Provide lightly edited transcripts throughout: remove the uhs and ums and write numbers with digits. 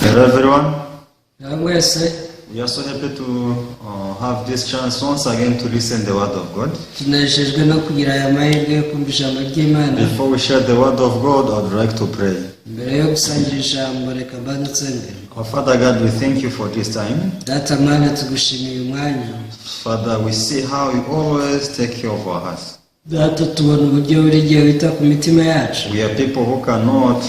Hello everyone. Mwese. We are so happy to have this chance once again to listen the word of God. Tunejejwe no kugira aya mahirwe yo kumva ijambo ry'Imana. Before we share the word of God, I would like to pray. Mbere yo gusangira ijambo, reka mbanze nsenge. Our Father God, we thank you for this time. Data Mana, tugushimiye uyu mwanya. Father, we see how you always take care of our hearts. Data, tubona uburyo buri gihe wita ku mitima yacu. We are people who cannot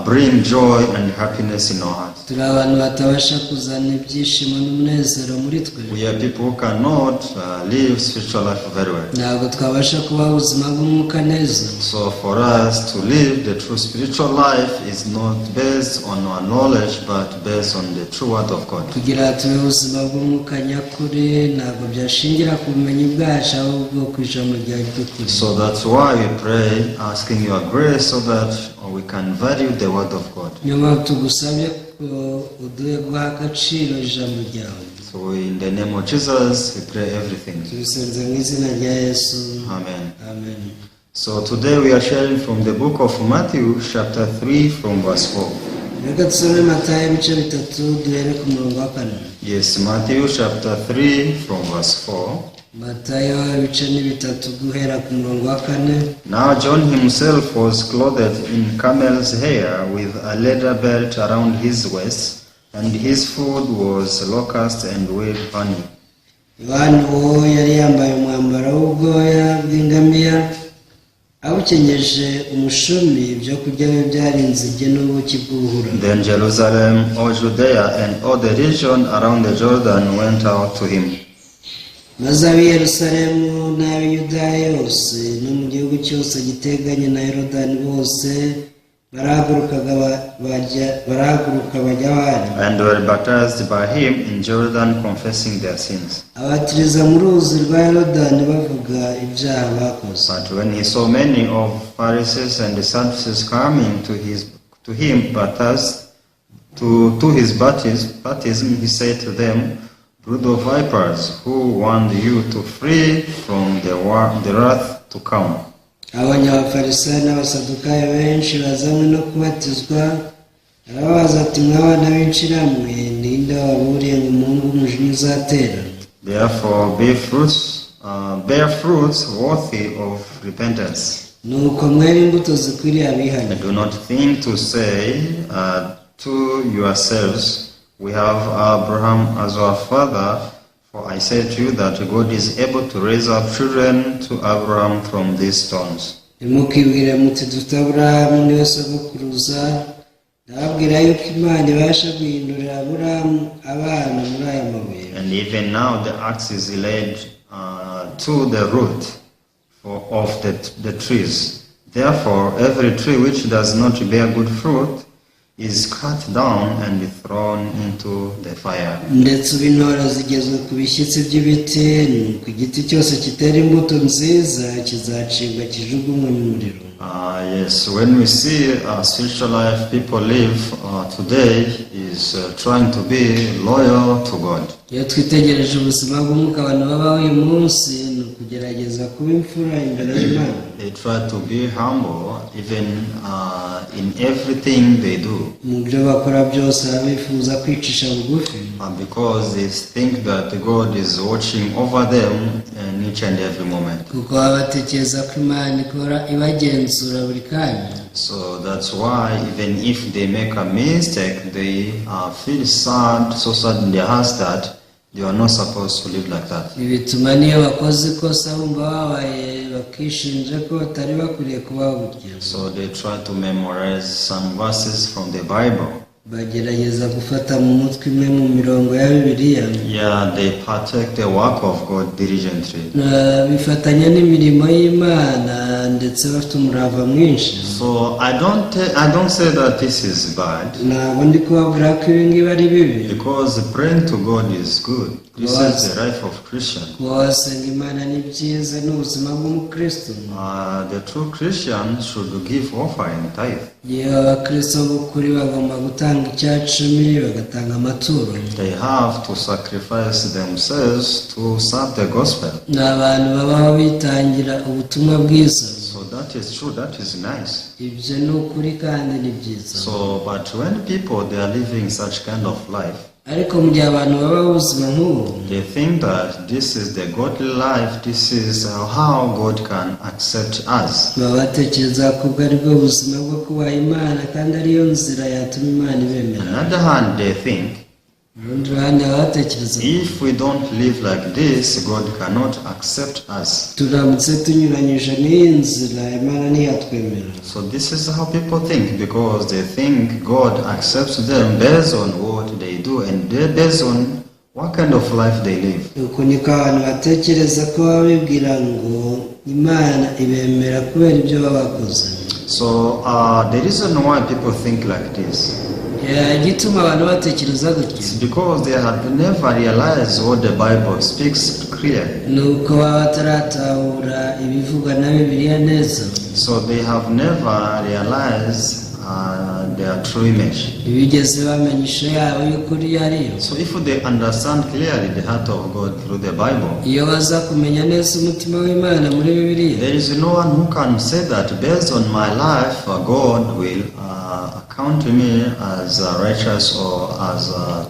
bring joy and happiness in our hearts. Turi abantu batabasha kuzana ibyishimo n'umunezero muri twe. We are people who cannot live spiritual life very well. Ntabwo twabasha kubaho ubuzima bw'umwuka neza. So for us to live the true spiritual life is not based on our knowledge, but based on the true word of God. Kugira tube ubuzima bw'umwuka nyakuri ntabwo byashingira ku bumenyi bwacu, ahubwo ku ijambo ryawe ry'ukuri. So that's why we pray, asking your grace so that we can value the word of God. Niyo mpamvu tugusabye ko uduhe guha agaciro ijambo ryawe. So in the name of Jesus, we pray everything. Tubisenze mu izina rya Yesu. Amen. Amen. So today we are sharing from the book of Matthew, chapter 3, from verse 4. Reka dusome Matayo ibice bitatu, duhere ku murongo wa kane. Yes, Matthew chapter 3, from verse 4. Matayo ibice ni bitatu, guhera ku murongo wa kane. Now John himself was clothed in camel's hair with a leather belt around his waist, and his food was locust and wild honey. Yohani uwo yari yambaye umwambaro w'ubwoya bw'ingamiya, awukenyeje umushumi, ibyo kurya bye byari inzige n'ubuki bw'ubuhura. Then Jerusalem, all Judea, and all the region around the Jordan went out to him. Maze ab'i Yerusalemu n'ab'i Yudaya yose no mu gihugu cyose giteganye na Yorodani bose barahaguruka bajya aho ari. And were baptized by him in Jordan, confessing their sins. Abatiriza mu ruzi rwa Yorodani bavuga ibyaha bakoze. But when he saw many of Pharisees and the Sadducees coming to him baptized to his baptism, he said to them, "Brood of vipers, who warned you to flee from the wrath to come?" Abonye Abafarisayo n'Abasadukayo benshi bazanywe no kubatizwa, arababaza ati: "Mwa bana b'incira mwe, ninde waburiye ngo muhunge umujinya uzatera?" Therefore, bear fruits worthy of repentance. Nuko mwere imbuto zikwiriye abihanye. And do not think to say to yourselves, 'We have Abraham as our father,' for I say to you that God is able to raise up children to Abraham from these stones. Ntimukibwire muti: 'Dufite Aburahamu niwe sogokuruza.' Ndababwira yuko Imana ibasha guhindurira Aburahamu abana muri aya mabuye. And even now the axe is laid to the root of the trees. Therefore, every tree which does not bear good fruit is cut down and thrown into the fire. Ndetse ubu inturo zigezwe ku bishyitsi by'ibiti, nuko igiti cyose kitera imbuto nziza kizacibwa kijugunywe mu muriro. Yes, when we see spiritual life people live today is trying to be loyal to God. Iyo twitegereje ubuzima bw'umwuka abantu babaho uyu munsi, ni ukugerageza kuba imfura imbere y'Imana. They try to be humble even in everything they do. Mu byo bakora byose baba bifuza kwicisha bugufi. Because they think that God is watching over them in each and every moment. Kuko baba batekereza ko Imana ikora ibagenzura buri kanya. So that's why even if they make a mistake, they feel sad, so sad in their hearts that they are not supposed to live like that. Ibi bituma niyo bakoze ikosa bumva bababaye, bakishinja ko batari bakwiriye kubaho gutya. So they try to memorize some verses from the Bible. Bagerageza gufata mu mutwe imwe mu mirongo ya Bibiliya. Yeah, they partake the work of God diligently. Bifatanya n'imirimo y'Imana ndetse bafite umurava mwinshi. So I don't say that this is bad Ntabwo ndi kubabwira ko ibi ngibi ari bibi. because praying to God is good. This is the life of Christian. Kuba wasenga Imana ni byiza, ni ubuzima bw'umukristo. The true Christian should give offering, tithe. Yewe, abakristo b'ukuri bagomba gutanga icyacumi, bagatanga amaturo. They have to sacrifice themselves to serve the gospel. Ni abantu babaho bitangira ubutumwa bwiza. So that is true, that is nice. Ibyo ni ukuri kandi ni byiza. So, but when people they are living such kind of life, Ariko mu gihe abantu babaho ubuzima nk'ubu, they think that this is the godly life, this is how God can accept us. Baba batekereza ko ubwo ari bwo buzima bwo kubaha Imana kandi ariyo nzira yatuma Imana ibemera. On the other hand, they think Urundi ruhande baba batekereza if we don't live like this, God cannot accept us. Turamutse tunyuranyije n'iyi nzira Imana ntiyatwemera. So this is how people think, because they think God accepts them based on what they do and they based on what kind of life they live. Uku niko abantu batekereza ko baba bibwira ngo Imana ibemera kubera ibyo baba bakoze. So the reason why people think like this Igituma abantu batekereza gutyo is because they have never realized what the Bible speaks clearly. Ni uko baba bataratahura ibivugwa na Bibiliya neza. So they have never realized their true image. Ntibigeze bamenya ishusho yabo y'ukuri iyo ariyo. So if they understand clearly the heart of God through the Bible, Iyo baza kumenya neza umutima w'Imana muri Bibiliya, there is no one who can say that based on my life, God will account me as a righteous or as a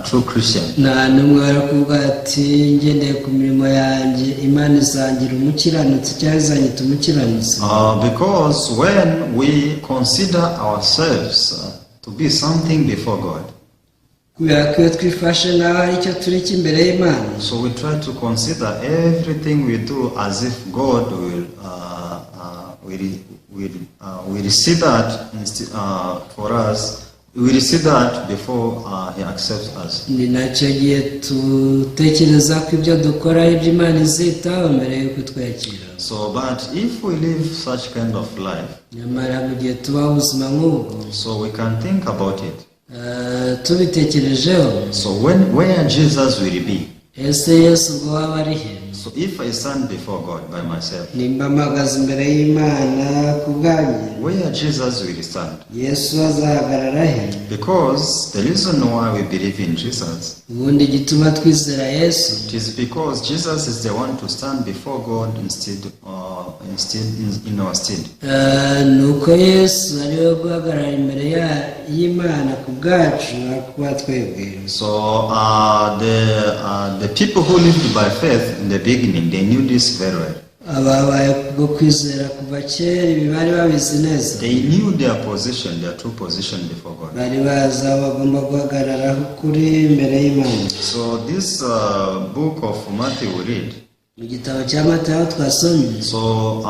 true Christian. Nta n'umwe wari kuvuga ati ngendeye ku mirimo yanjye Imana izangira umukiranutsi cyangwa izanyita umukiranutsi. Because when we consider ourselves to be something before God, Kubera ko iyo twifashe nk'aho ari icyo turi cy'imbere y'Imana, so we try to consider everything we do as if God will see that for us, we will see that before He accepts us. Ni nacyo gihe dutekereza ko ibyo dukora ari ibyo Imana izitaho mbere y'uko twakira. So, but if we live such kind of life, Nyamara mu gihe tubaho ubuzima nk'ubwo, so we can think about it. Tubitekerejeho, So when where Jesus will be? Ese Yesu ubwo waba ari he? So if I stand before God by myself, Nimba mpagaze imbere y'Imana ku bwanjye, where Jesus will stand? Yesu azahagarara he? Because the reason why we believe in Jesus, Ubundi igituma twizera Yesu, it is because Jesus is the one to stand before God instead in our stead. Ni uko Yesu ari we guhagarara imbere y'Imana ku bwacu aho kuba twebwe. So the people who lived by faith in the beginning, they knew this very well. Ababaye kubwo kwizera kuva kera ibi bari babizi neza. They knew their position, their true position before God. Bari bazi aho bagomba guhagararaho ukuri imbere y'Imana. So this book of Matthew we read. Mu gitabo cya Matayo twasomye, So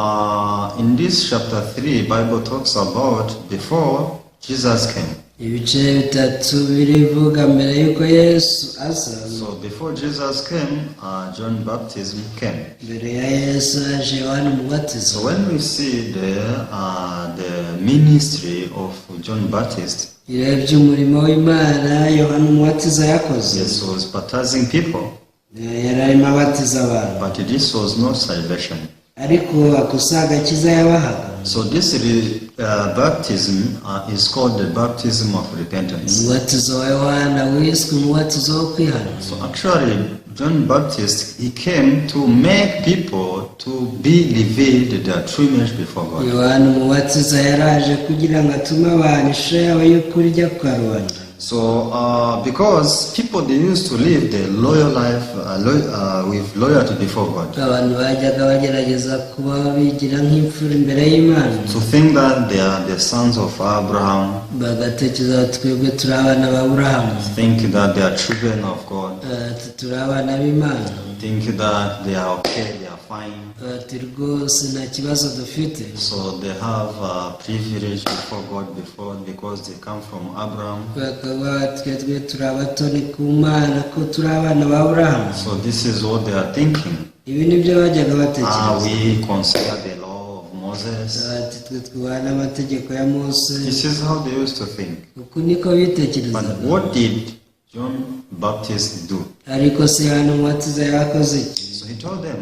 in this chapter 3, Bible talks about before Jesus came. Ibice bitatu birivuga mbere y'uko Yesu aza. So before Jesus came, John baptism came. Mbere ya Yesu haje Yohana Umubatizo. So when we see the ministry of John Baptist, Urebye umurimo w'Imana Yohana Umubatiza yakoze, yes, was baptizing people, yari arimo abatiza abantu, but this was not salvation. Ariko ako si agakiza yabahaga. So this baptism is called the baptism of repentance. Umubatizo wa Yohana wiswe umubatizo wo kwihana. So actually, John Baptist, he came to make people to be revealed their true image before God. Yohana Umubatiza yaraje kugira ngo atume abantu ishusho yabo y'ukuri ijya ku karubanda. So because people they used to live the loyal life with loyalty before God, Abantu bajyaga bagerageza kuba bigira nk'imfura imbere y'Imana, to think that they are the sons of Abraham, bagatekereza bati twebwe turi abana ba Aburahamu, think that they are children of God, ati turi abana b'Imana, think that they are okay, they are fine. Ati rwose nta kibazo dufite. So they have privilege before God before because they come from Abraham. Bakaba twebwe turi abatoni ku Mana ko turi abana ba Aburahamu. So this is what they are thinking. Ibi nibyo bajyaga batekereza. We consider the law of Moses. Ati twe twubaha n'amategeko ya Mose. This is how they used to think. Uku niko bitekerezaga. But what did John Baptist do? Ariko se Yohana Umubatiza yakoze iki? So he told them,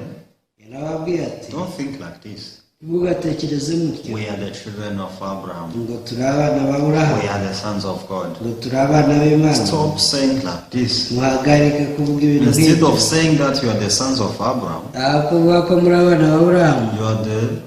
Yarababwiye ati "Don't think like this. Ntimugatekereze mutyo We are the children of Abraham. Ngo turi abana ba Aburahamu, We are the sons of God. ngo turi abana b'Imana. Stop saying like this. Muhagarike kuvuga ibintu Instead nk'ibyo. of saying that you are the sons of Abraham, Aho kuvuga ko muri abana ba Aburahamu, you are the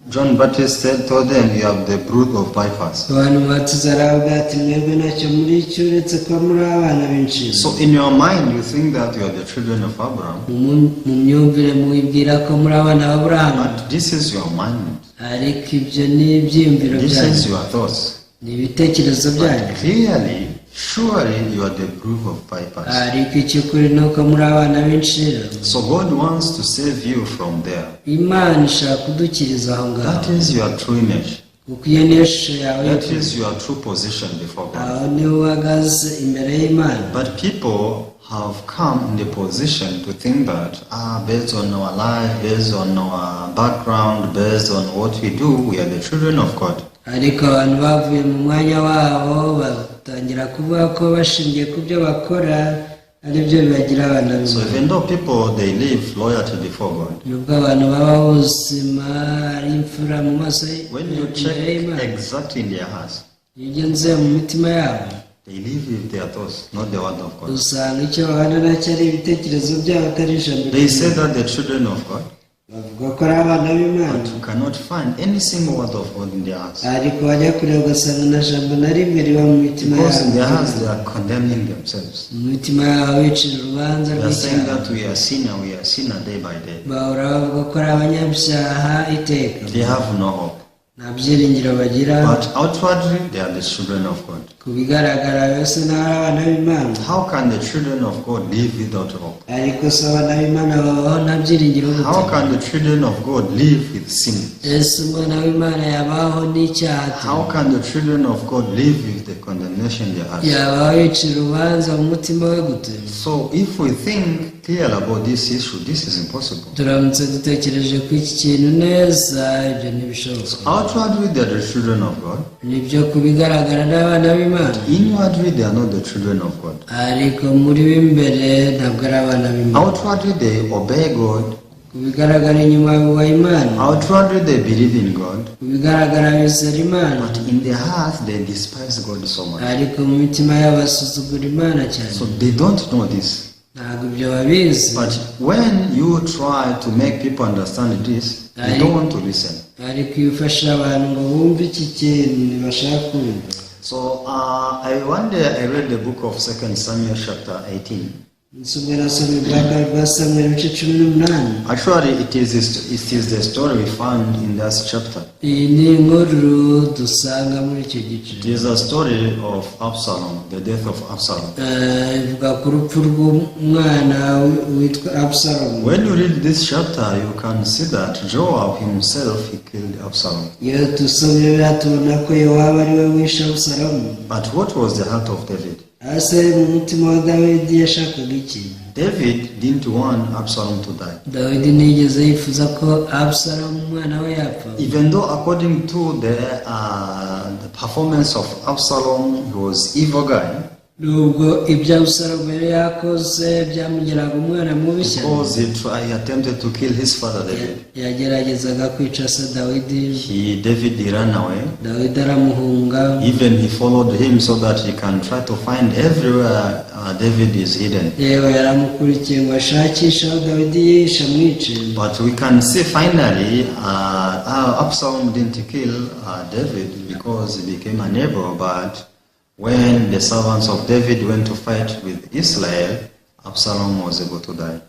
John Baptist said, told them, "You have the brood of vipers." Yohana Umubatiza aravuga ati mwebwe ntacyo muri cyo uretse kuba muri abana b'incira. So in your mind, you think that you are the children of Abraham, Mu myumvire mwibwira ko muri abana b'Aburahamu, but this is your mind. Ariko ibyo ni ibyiyumviro This byanyu, is your thoughts. Ni ibitekerezo byanyu. But clearly, surely you are the brood of vipers. Ariko icy'ukuri ni uko muri abana b'incira. So God wants to save you from there. Imana ishaka kudukiriza aho ngaho. That is your true image. Kuko iyo niyo shusho yawe. That is your true position before God. Aho niho uhagaze imbere y'Imana. But people have come in the position to think that based on our life, based on our background, based on what we do, we are the children of God. Ariko abantu bavuye mu mwanya wabo batangira kuvuga ko bashingiye ku byo bakora ari byo bibagira abana So b'Imana. Even though people, they live loyalty before God, Nubwo abantu babaho ubuzima ari imfura mu maso when you imbere check y'Imana, exactly in their hearts, iyo ugenze mu mitima yabo, they live with their thoughts, not the word of God. Usanga icyo babana nacyo ari ibitekerezo byabo atari ijambo They say ry'Imana. that the children of God, Bavuga ko ari abana b'Imana, but you cannot find any single word of God in their hearts. Ariko wajya kureba ugasanga nta jambo na rimwe riba mu mitima Because in their yabo. Hearts they are condemning themselves. Mu mitima yabo bicira urubanza They are saying rw'icyaha. that we are sinner, we are sinner day by day. Bahora bavuga ko ari abanyabyaha iteka. They have no hope. Nta byiringiro bagira. But outwardly, they are the children of God. Ku bigaragara bose n'ari abana b'Imana. How can the children of God live without hope? Ariko se abana b'Imana babaho nta byiringiro gute? How can the children of God live with sin? Ese umwana w'Imana yabaho n'icyaha ate? How can the children of God live with the condemnation in their hearts? Yabaho yicira urubanza mu mutima we gute? So if we think clearly about this issue, this is impossible. Turamutse dutekereje ku iki kintu neza ibyo ntibishoboka. Outwardly, they are the children of God. Nibyo ku bigaragara n'abana b'Imana, Inwardly, they are not the children of God. Ariko muri b'imbere ntabwo ari abana b'Imana. Outwardly, they obey God. Ku bigaragara inyuma bubaha Imana. Outwardly, they believe in God. Ku bigaragara bizera Imana. But in their hearts, they despise God so much. Ariko mu mitima yabo basuzugura Imana cyane. So they don't know this. Ntabwo ibyo babizi. But when you try to make people understand this, they don't want to listen. Ariko iyo ufashe abantu ngo bumve iki kintu ntibashaka kumva. So one day I read the book of Second Samuel chapter 18. Umunsi umwe nasomye ubwa kabiri bwa Samweli ibice 18. Actually, it is the story we found in that chapter. Iyi ni inkuru dusanga muri icyo gice. It is a story of Absalom, the death of Absalom. Eh, ivuga ku rupfu rw'umwana witwa Abusalomu. When you read this chapter, you can see that Joab himself, he killed Absalom. Iyo dusomye biriya tubona ko Yowabu ari we wishe Abusalomu. But what was the heart of David? Ese mu mutima wa Dawidi yashakaga iki? David didn't want Absalom to die. Dawidi ntiyigeze yifuza ko Abusalomu umwana we yapfa. Even though according to the performance of Absalom, he was evil guy. Nubwo ibyo Abusalomu yari yakoze byamugiraga umwana mubi cyane. Because he attempted to kill his father David. Yageragezaga kwica se Dawidi. David, he ran away. Dawidi aramuhunga. Even he followed him so that he can try to find everywhere David is hidden. Yewe yaramukurikiye ngo ashakishe aho Dawidi yihishe amwice. But we can see finally Absalom didn't kill David because he became unable. But when the servants of David went to fight with Israel, Absalom was able to die.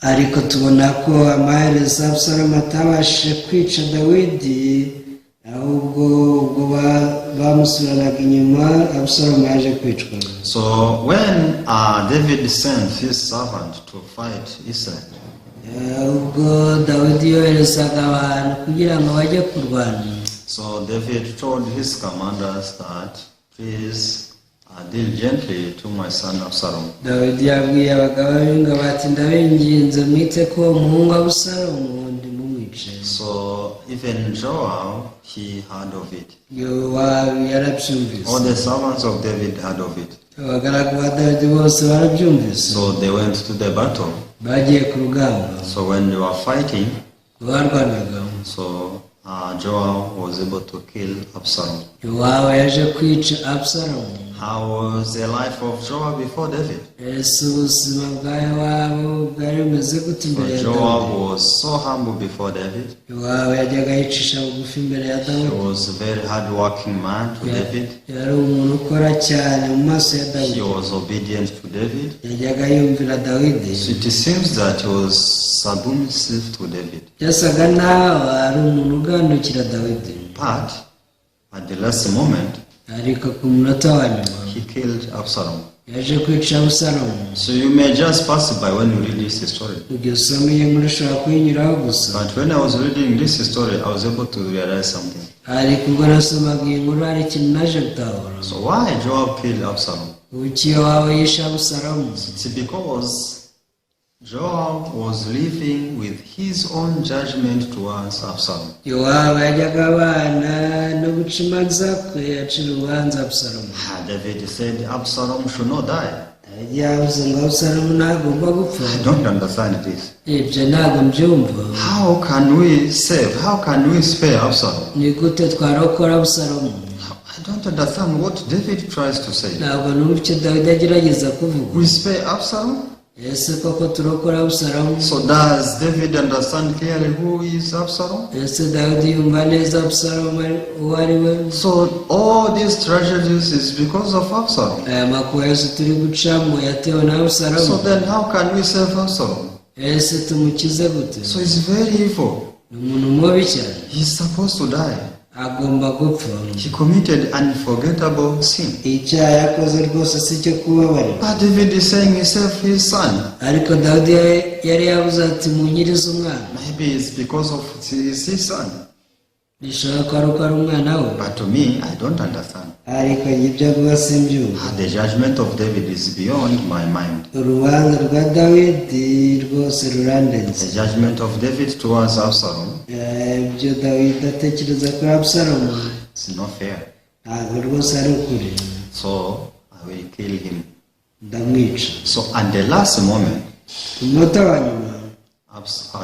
Ariko tubona ko amaherezo Abusalomu atabashije kwica Dawidi ahubwo ubwo bamusubiranaga inyuma Abusalomu yaje kwicwa. So when David sent his servant to fight Israel, Eh, ubwo Dawidi yoherezaga abantu kugira ngo bajye kurwana, so David told his commanders that, "Please deal gently to my son Absalom." Dawidi yabwiye abagabo b'ingabo ati ndabinginze mwite ko umuhungu Abusalomu ntimumwice. So even Joab, he heard of it. Yowabu yarabyumvise. All the servants of David heard of it. Abagaragu ba Dawidi bose barabyumvise. So they went to the battle. Bagiye ku rugamba. So when they were fighting, barwanaga, so Joab was able to kill Absalom. Yowabu yaje kwica Abusalomu. How was the life of Joab before David? Ese ubuzima bwa Yowabu bwari bumeze gute So imbere ya Joab Dawidi? was so humble before David. Yowabu yajyaga yicisha bugufi imbere ya He Dawidi. was a very hardworking man to David. Yari umuntu ukora cyane mu maso ya He Dawidi. was obedient to David. Yajyaga yumvira Dawidi. So it seems that he was submissive to David. Byasaga naho ari umuntu ugandukira Dawidi. But at the last moment, Ariko ku munota wa nyuma he killed Absalom. Yaje kwica Abusalomu. So you may just pass by when you read this story. Igihe usoma iyi nkuru ushobora kuyinyuraho gusa. But when I was reading this story, I was able to realize something. Ariko ubwo nasomaga iyi nkuru hari ikintu naje gutahura. So why Joab killed Absalom? Kuki Yowabu yishe Abusalomu? It's because Joab was living with his own judgment towards Absalom. Yowabu yajyaga abana no guca imanza kwe acira urubanza Abusalomu. Ah, David said Absalom should not die. Dawidi yavuze ngo Abusalomu ntagomba gupfa. I don't understand this. Ibyo ntabwo mbyumva. How can we save? How can we spare Absalom? Ni gute twarokora Abusalomu? I don't understand what David tries to say. Ntabwo numva icyo Dawidi agerageza kuvuga. We spare Absalom? Ese koko turokora Abusalomu? So does David understand clearly who is Absalom? Ese Dawidi yumva neza Abusalomu uwo ari we? So all these tragedies is because of Absalom. Aya makuba yose turi gucamo yatewe na So Abusalomu. then how can we save Absalom? Ese tumukize gute? So he's very evil. Ni umuntu mubi cyane. He's supposed to die. Agomba gupfa. He committed unforgettable sin. Icyaha yakoze rwose si icyo kubabarira. But David is saying he saved his son. Ariko Dawidi yari yavuze ati munkirize umwana. Maybe it's because of his son. Bishoboka ko ari uko ari umwana we. But to me, I don't understand. Ariko njye ibyo avuga simbyumva. The judgment of David is beyond my mind. Urubanza rwa Dawidi rwose rurandenze. The judgment of David towards Absalom Ibyo Dawidi atekereza kuri Abusalomu is not fair. ntabwo rwose ari ukuri. So I will kill him. Ndamwica. So at the last moment, Ku munota wa nyuma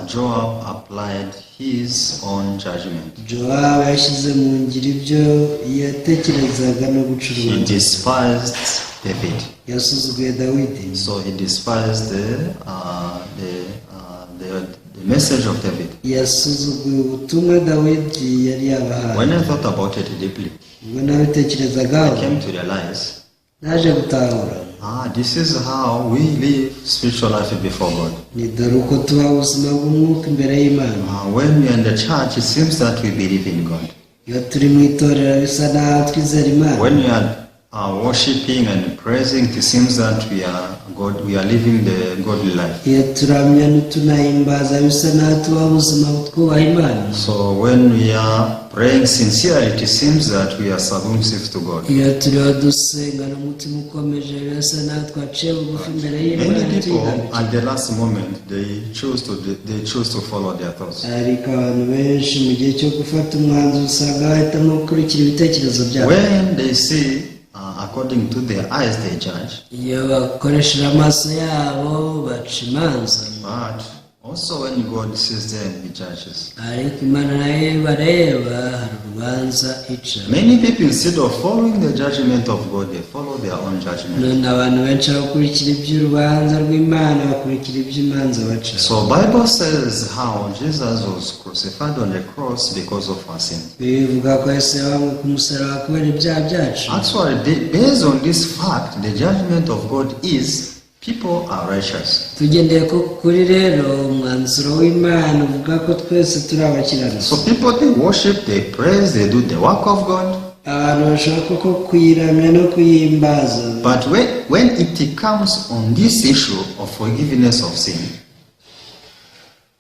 Joab applied his own judgment. Jowabu yashyize mu ngiro ibyo yatekerezaga no guca He urubanza. despised David. Yasuzuguye Dawidi. So he despised the message of David. Yasuzuguye ubutumwa Dawidi yari yabahaye. When I thought about it deeply, Ubwo nabitekerezagaho I came to realize, naje gutahura ah, this is how we live spiritual life before God. ni dore uko tuba ubuzima bw'umwuka imbere y'Imana. When we are in the church, it seems that we believe in God. Iyo turi mu itorero bisa n'aho twizera Imana. When we are worshiping and praising, it seems that we are God. We are living the godly life. Iyo turamya tunahimbaza bisa n'aho tubaho ubuzima twubaha Imana. So when we are praying sincerely, it seems that we are submissive to God. Iyo turiho dusenga n'umutima ukomeje birasa n'aho twaciye bugufi imbere y'Imana Many people tuyigana. at the last moment they choose to follow their thoughts. Ariko abantu benshi mu gihe cyo gufata umwanzuro usanga bahitamo gukurikira ibitekerezo byabo. When they see according to their eyes, they judge. Iyo bakoresheje amaso yabo baca imanza. But also when God sees them, He judges. Ariko Imana nayo ibareba hari urubanza ica. Many people, instead of following the judgment of God, they follow their own judgment. None abantu benshi bakurikira iby'urubanza rw'Imana bakurikira iby'imanza baca. So Bible says how Jesus was crucified on the cross because of our sin. Bivuga ko Yesu yabambwe ku musaraba kubera ibyaha byacu. Actually, based on this fact, the judgment of God is people are righteous. Tugendeye ko kuri rero umwanzuro w'Imana uvuga ko twese turi abakiranutsi. So people, they worship, they praise, they do the work of God. Abantu bashobora koko kuyiramya no kuyihimbaza. But when it comes on this issue of forgiveness of sin,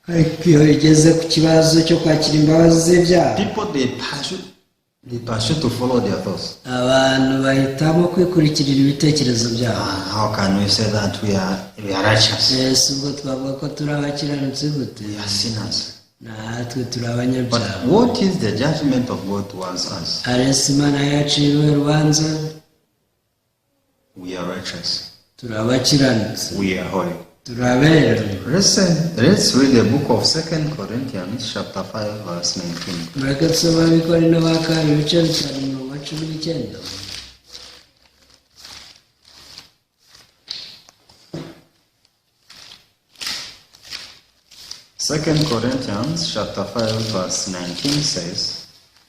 Ariko iyo bigeze ku kibazo cyo kwakira imbabazi z'ibyaha people they pursue to follow their thoughts. Abantu bahitamo kwikurikirira ibitekerezo byabo. Ah, how can we say that we are righteous? Ese ubwo twavuga ko turi abakiranutsi gute? We are sinners. Natwe turi But abanyabyaha. what is the judgment of God towards us? Arese Imana yaciye uruhe rubanza? We are righteous. Turi abakiranutsi. We are holy. Turi abera. Let's read the book of Second Corinthians chapter 5 verse 19. Mureke tusome Abakorinto ba kabiri ibice 5 umurongo wa 19. Second Corinthians chapter 5 verse 19 says,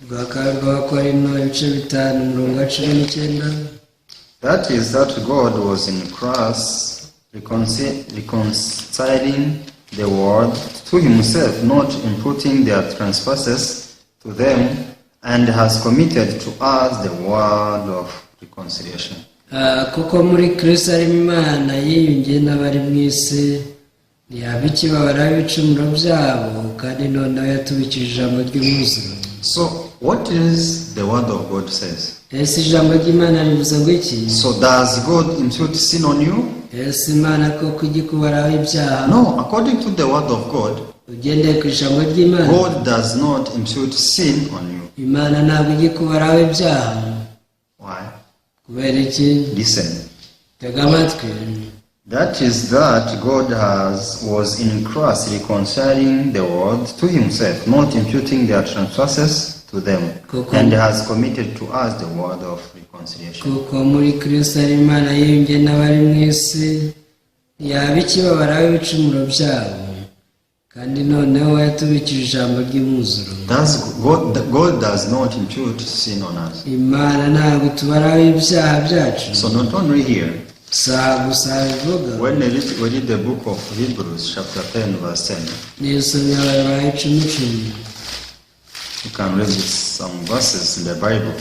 Rwa kabiri rw'Abakorinto ibice 5 umurongo wa 19. That is that God was in Christ reconciling the world to himself, not imputing their trespasses to them, and has committed to us the word of reconciliation. Ah, kuko muri Kristo arimo Imana yiyungiye n'abari mu isi, ntiyaba ikibabaraho ibicumuro byabo, kandi noneho yatubikije ijambo ry'umwuzuro. So, what is the word of God says? Ese ijambo ry'Imana rivuze ngo iki? So, does God impute sin on you? Ese Imana koko ijya ikubaraho ibyaha? No, according to the word of God, Ugendeye ku ijambo ry'Imana, God does not impute sin on you. Imana ntabwo ijya ikubaraho ibyaha. Why? Kubera iki? Listen. Tega amatwi. That is that God has was in Christ reconciling the world to himself, not imputing their trespasses to them, Kuko- and has committed to us the word of reconciliation. Kuko muri Kristo ari Imana yiyungiye n'abari mu isi, ntiyaba ikibabaraho ibicumuro byabo, kandi noneho yatubikije ijambo ry'umwuzuro. God does not impute sin on us. Imana ntabwo itubaraho ibyaha byacu. So not only here, Si aha gusa bivuga. when we read the book of Hebrews, chapter 10, verse 10, Niyo usomye Abaheburayo 10:10, you can read some verses in the Bible.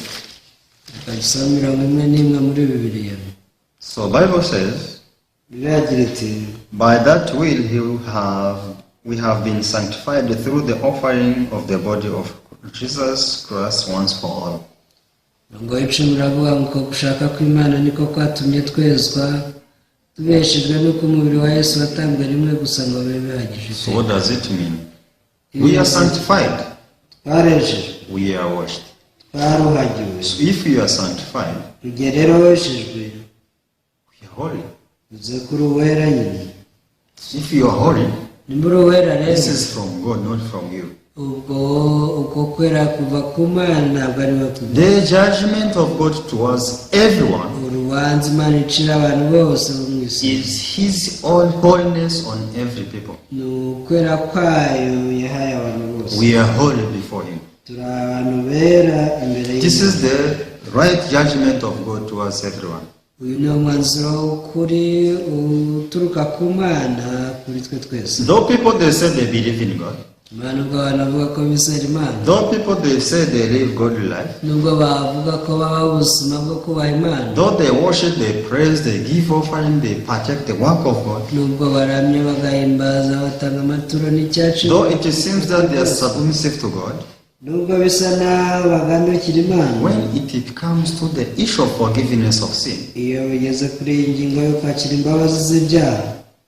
Reka dusome mirongo imwe n'imwe muri Bibiliya. So Bible says, Bibiliya igira iti: "By that will he have we have been sanctified through the offering of the body of Jesus Christ once for all." Umurongo w'icumi uravuga ngo uko gushaka kw'Imana niko kwatumye twezwa tubeshejwe n'uko umubiri wa Yesu watambwe rimwe gusa ngo bibe bihagije. So what does it mean? We are sanctified. Twarejejwe. We are washed. Twaruhagiwe. So if you are sanctified, Igihe rero wejejwe, we are holy. Bivuze ko uri uwera nyine. If you are holy, Nimba uri uwera rero, this is from God, not from you. Ubwo uko kwera kuva ku Mana, ntabwo ari we kuva. The judgment of God towards everyone Urubanza Imana icira abantu bose bo mu isi is His own holiness on every people. Ni ukwera kwayo yahaye abantu bose. We are holy before Him. Turi abantu bera imbere This y'Imana. is the right judgment of God towards everyone. Uyu ni umwanzuro w'ukuri uturuka ku Mana kuri twe twese. Though people they say they believe in God, Imana, nubwo abantu bavuga ko bizera Imana, though people they say they live godly life, nubwo bavuga ko babaho ubuzima bwo kubaha Imana, though they worship, they praise, they give offering, they partake the work of God, nubwo baramya, bagahimbaza, batanga amaturo n'icyacu, though it seems that they are submissive to God, nubwo bisa n'aho bagandukira Imana, when it comes to the issue of forgiveness of sin, iyo bigeze kuri iyi ngingo yo kwakira imbabazi z'ibyaha,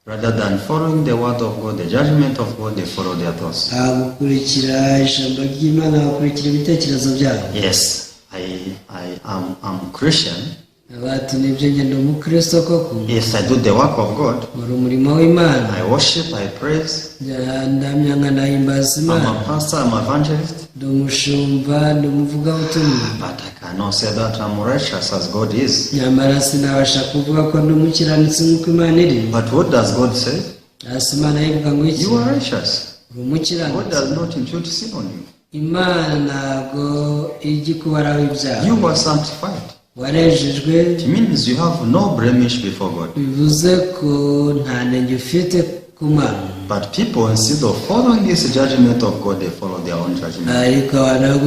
rather than following the word of God, the judgment of God, they follow their thoughts. Aho gukurikira ijambo ry'Imana bakurikira ibitekerezo byabo. Yes, I am Christian. Bati nibyo, njye ndi umukristo koko. Yes, I do the work of God. Nkora umurimo w'Imana. I worship, I praise. Ndamya nkanahimbaza I'm Imana. a pastor, I'm an evangelist. Ndi umushumba, ndi umuvugabutumwa. But I cannot say that I'm righteous as God is. Nyamara sinabasha kuvuga ko ndi umukiranutsi nk'uko Imana iri. But what does God say? Hasi Imana yivuga ngo iki? You are righteous. Uri umukiranutsi. God does not impute sin on you. Imana ntabwo ijya ikubaraho ibyaha. You are sanctified. Warejejwe. It means you have no blemish before God. Bivuze ko nta nenge ufite ku Mana. But people, instead of following this judgment of God, they follow their own judgment. Ariko abantu aho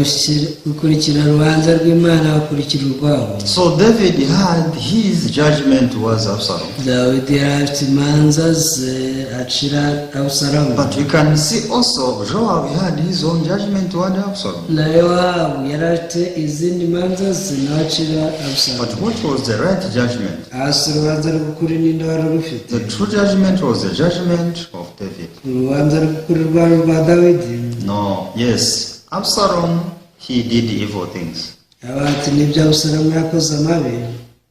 gukurikira urubanza rw'Imana bakurikira urwabo. So David had his judgment towards Absalom. Dawidi yari afite imanza ze acira Abusalomu. But we can see also Joab had his own judgment toward Absalom. Na Yowabu yari afite izindi manza ze nawe acira Abusalomu. But what was the right judgment? Hasi urubanza rw'ukuri ninde wari urufite? The true judgment was the judgment of David. Urubanza rw'ukuri rwari urwa Dawidi. No, yes, Absalom, he did evil things. Abati nibyo, Abusalomu yakoze amabi.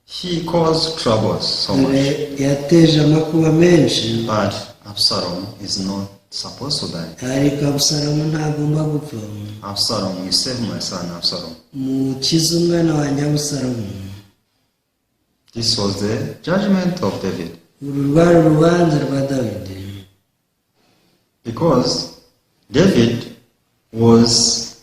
He caused troubles so much. Dore yateje amakuba menshi. But Absalom is not supposed to die. Ariko Abusalomu ntagomba gupfa. Absalom, you save my son Absalom. Mukize umwana wanjye Abusalomu. This was the judgment of David. Uru rwari urubanza rwa Dawidi. Because David was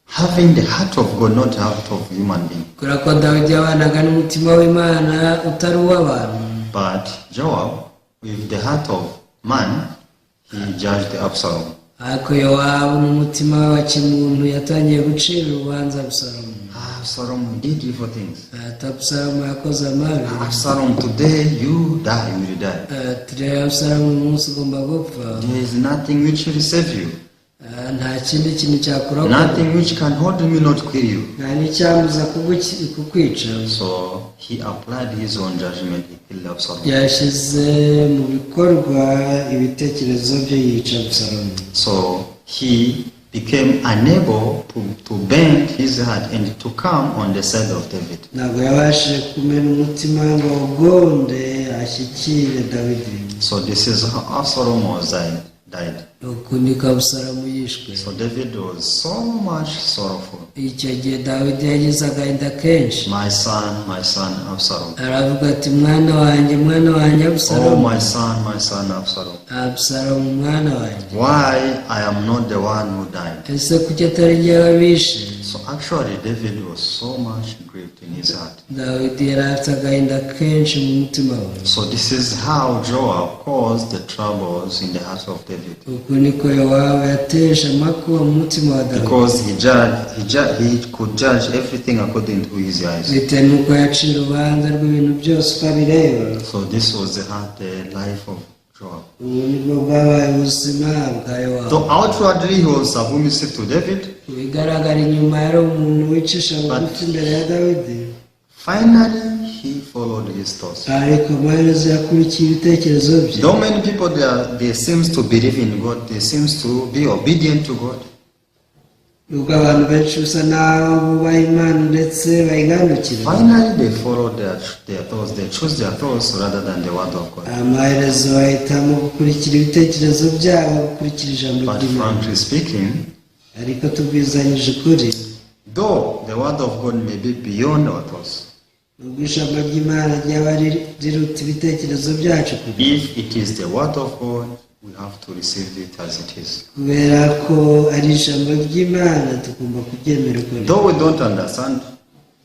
having the heart of God, not the heart of human being. Kubera ko Dawidi yabanaga n'umutima w'Imana utari uw'abantu. But Joab, with the heart of man, he judged Absalom. Ariko Yowabu n'umutima we wa kimuntu yatangiye gucira urubanza Abusalomu. "Absalom did evil things. Ati Abusalomu yakoze amabi. Absalom, today you die, you will die. Ati rero Abusalomu uyu munsi ugomba gupfa. There is nothing which will save you. Ah, nta kindi kintu cyakurokora. Nothing which can hold me not kill you." Nta n'icyambuza kukwica. So he applied his own judgment. He killed Absalom. Yashyize mu bikorwa ibitekerezo bye yica Abusalomu. So he became unable to bend his heart and to come on the side of David. Ntabwo yabashije kumena umutima we ngo awugonde ashyikire Dawidi. So this is how Absalom was died. Uku niko Abusalomu yishwe. So David was so much sorrowful. Icyo gihe Dawidi yagize agahinda kenshi. "My son, my son Absalom." Aravuga ati mwana wanjye mwana wanjye "Oh, Abusalomu. my son, my son Absalom." Abusalomu mwana wanjye. "Why I am not the one who died?" Ese kuki atari jyewe bishe? So actually, David was so much grieved in his heart. Dawidi yari afite agahinda kenshi mu mutima we. So this is how Joab caused the troubles in the heart of David. Uku niko Yowabu yateje amakuba mu mutima wa Dawidi. Because he could judge everything according to his eyes. Bitewe n'uko yaciye urubanza rw'ibintu byose uko abireba. So this was the life of Joab. Ubu nibwo bwabaye ubuzima bwa Yowabu. Though outwardly he was submissive to David, Mu bigaragara inyuma yari umuntu wicisha bugufi imbere ya Dawidi. Finally he followed his thoughts. Ariko amaherezo yakurikiye ibitekerezo bye. Though many people they seems to believe in God, they seems to be obedient to God. Nubwo abantu benshi bisa naho bubaha Imana ndetse bayigandukira. Finally, they follow their thoughts. They choose their thoughts rather than the word of God. Amaherezo bahitamo gukurikira ibitekerezo byabo gukurikira ijambo But ry'Imana. Frankly speaking, ariko tubwizanyije ukuri, though the word of God may be beyond our thoughts, nubwo ijambo ry'Imana ryaba riruta ibitekerezo byacu kure, if it is the word of God, we have to receive it as it is. Kubera ko ari ijambo ry'Imana tugomba kuryemera uko riri. Though we don't understand,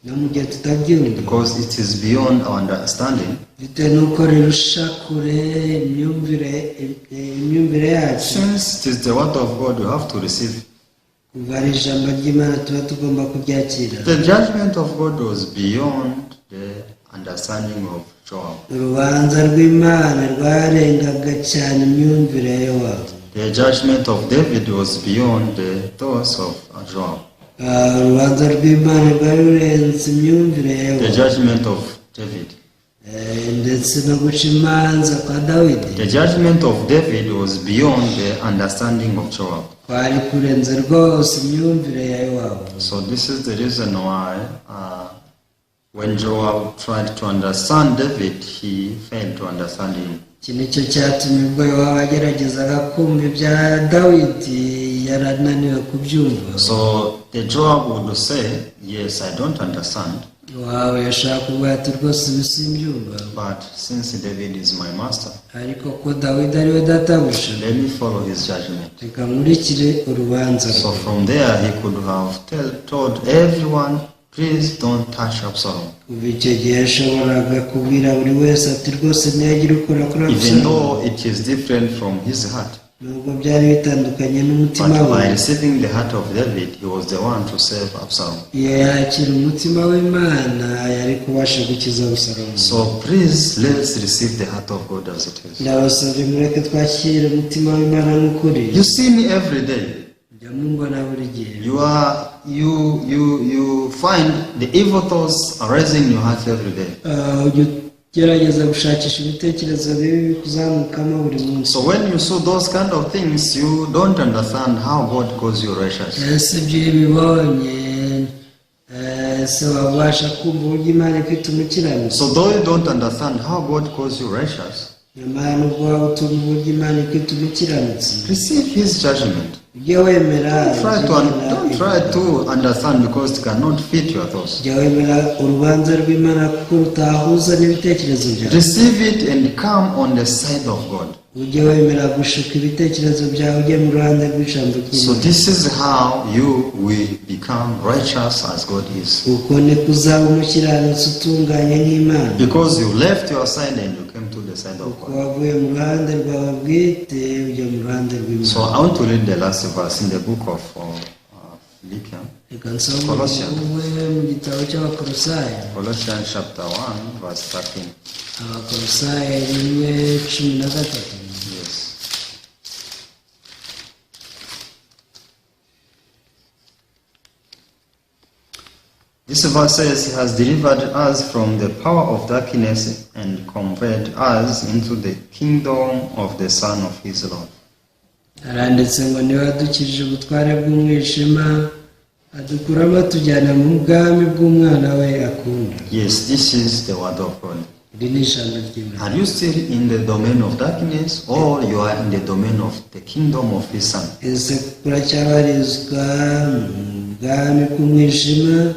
no mu gihe tutabyumva, because it is beyond our understanding, bitewe n'uko rirusha kure imyumvire yacu, since it is the word of God, we have to receive. Kuva ari ijambo ry'Imana tuba tugomba kuryakira. The judgment of God was beyond the understanding of Joab. Urubanza rw'Imana rwarengaga cyane imyumvire ya Yowabu. The judgment of David was beyond the thoughts of Joab. Ah, urubanza rw'Imana rwari rurenze imyumvire ya The Yowabu. judgment of David. Ndetse no guca imanza kwa Dawidi The judgment of David was beyond the understanding of Joab. kwari kurenze rwose imyumvire ya Yowabu. So this is the reason why when Joab tried to understand David, he failed to understand him. Iki nicyo cyatumye ubwo Yowabu yageragezaga kumva ibya Dawidi yarananiwe kubyumva. So the Joab would say, "Yes, I don't understand, Yowabu yashaka kuvuga ati rwose ibi simbyumva, but since David is my master, ariko ko Dawidi ariwe databuja, let me follow his judgment." reka nkurikire urubanza rwe. So from there he could have told everyone, "Please don't touch Absalom." Kuva icyo gihe yashoboraga kubwira buri wese ati rwose ntiyagire ukora kuri Even Abusalomu. though it is different from his heart. Nubwo byari bitandukanye n'umutima But we, by receiving the heart of David, he was the one to save Absalom. Iyo yakira umutima w'Imana yari kubasha gukiza Abusalomu. So please, let's receive the heart of God as it is. Ndabasabye mureke twakire umutima w'Imana nk'ukuri. You see me every day. Njya mumbona buri gihe. You are you you you find the evil thoughts arising in your heart every day. Ah, ujya ugerageza gushakisha ibitekerezo bibi bikuzamukamo buri munsi. So when you saw those kind of things, you don't understand how God calls you righteous. Ese ibyo iyo ubibonye ese wabasha kumva uburyo Imana ifite umukiranutsi? So though you don't understand how God calls you righteous, nyamara nubwo waba utumva uburyo Imana ifite umukiranutsi, receive His judgment. Ujye wemera Don't try to understand because it cannot fit your thoughts. Jya wemera urubanza rw'Imana kuko rutahuza n'ibitekerezo byawe. Receive it and come on the side of God. Ujye wemera gushuka ibitekerezo byawe ujye mu ruhande rw'ijambo So ry'Imana. this is how you will become righteous as God is. Uko niko uzaba umukiranutsi utunganye nk'Imana. Because you left your side and you came to the side of Uko God. wavuye mu ruhande rwawe bwite ujya mu ruhande So rw'Imana. I want to read the last verse in the book of Philippians. Reka nsome Colossians. umwe mu gitabo cy'Abakolosayi. Colossians chapter 1, verse 13. Abakolosayi 1:13. Yes. This verse says, "He has delivered us from the power of darkness and conveyed us into the kingdom of the Son of His love." Haranditse ngo niwe wadukijije ubutware bw'umwijima adukuramo atujyana mu bwami bw'umwana we akunda. Yes, this is the word of God. Iri ni ijambo ry'Imana. Are you still in the domain of darkness, or you are in the domain of the kingdom of His Son? Ese uracyabarizwa mu bwami bw'umwijima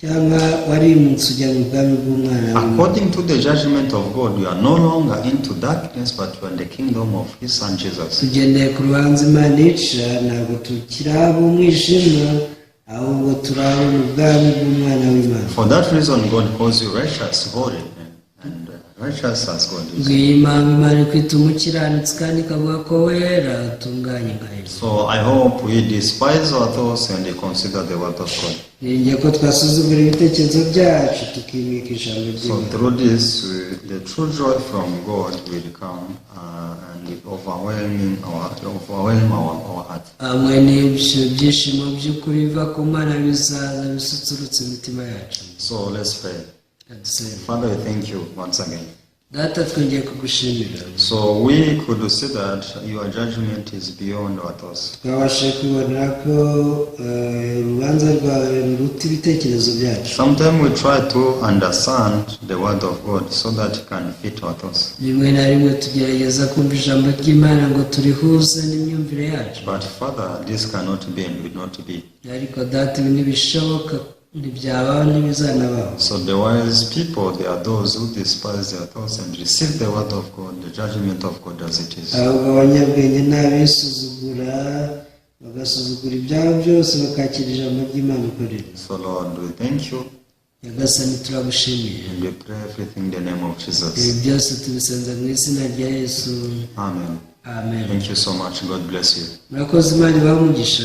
cyangwa warimutse ujya mu bwami bw'umwana w'Imana? According to the judgment of God, you are no longer into darkness, but you are in the kingdom of His Son Jesus. Tugendeye ku rubanza Imana ica ntabwo tukiri ab'umwijima ahubwo turi abo mu bwami bw'umwana w'Imana. For that reason, God calls you righteous, holy, and righteous as God is. Ngiyi impamvu Imana ikwita umukiranutsi kandi ikavuga ko wera utunganye nka Yesu. So I hope we despise our thoughts and consider the word of God. Niringiye ko twasuzugura ibitekerezo byacu tukimika ijambo So ry'Imana. through this, the true joy from God will come and overwhelm our heart. Hamwe n'ibyo byishimo by'ukuri biva ku Mana bizaza bisusurutsa imitima yacu. So let's pray. Dusenge. Father, we thank you once again. Data twongeye kugushimira. So we could see that your judgment is beyond our thoughts. Twabashije kwibonera ko urubanza rwawe ruruta ibitekerezo byacu. Sometimes we try to understand the word of God so that it can fit our thoughts. Rimwe na rimwe tugerageza kumva ijambo ry'Imana ngo turihuze n'imyumvire yacu. But Father, this cannot be and will not be. Ariko Data ibi ntibishoboka ntibyabaho ntibizanabaho. So the wise people, they are those who despise their thoughts and receive the word of God, the judgment of God as it is. Ahubwo abanyabwenge ni abisuzugura bagasuzugura ibyabo byose bakakira ijambo ry'Imana uko riri. So Lord, we thank you Nyagasani turagushimiye. and we pray everything in the name of Ibi Jesus. byose tubisenze mu izina rya Yesu. Amen. Amen. Thank you so much. God bless you. Murakoze Imana ibahe umugisha.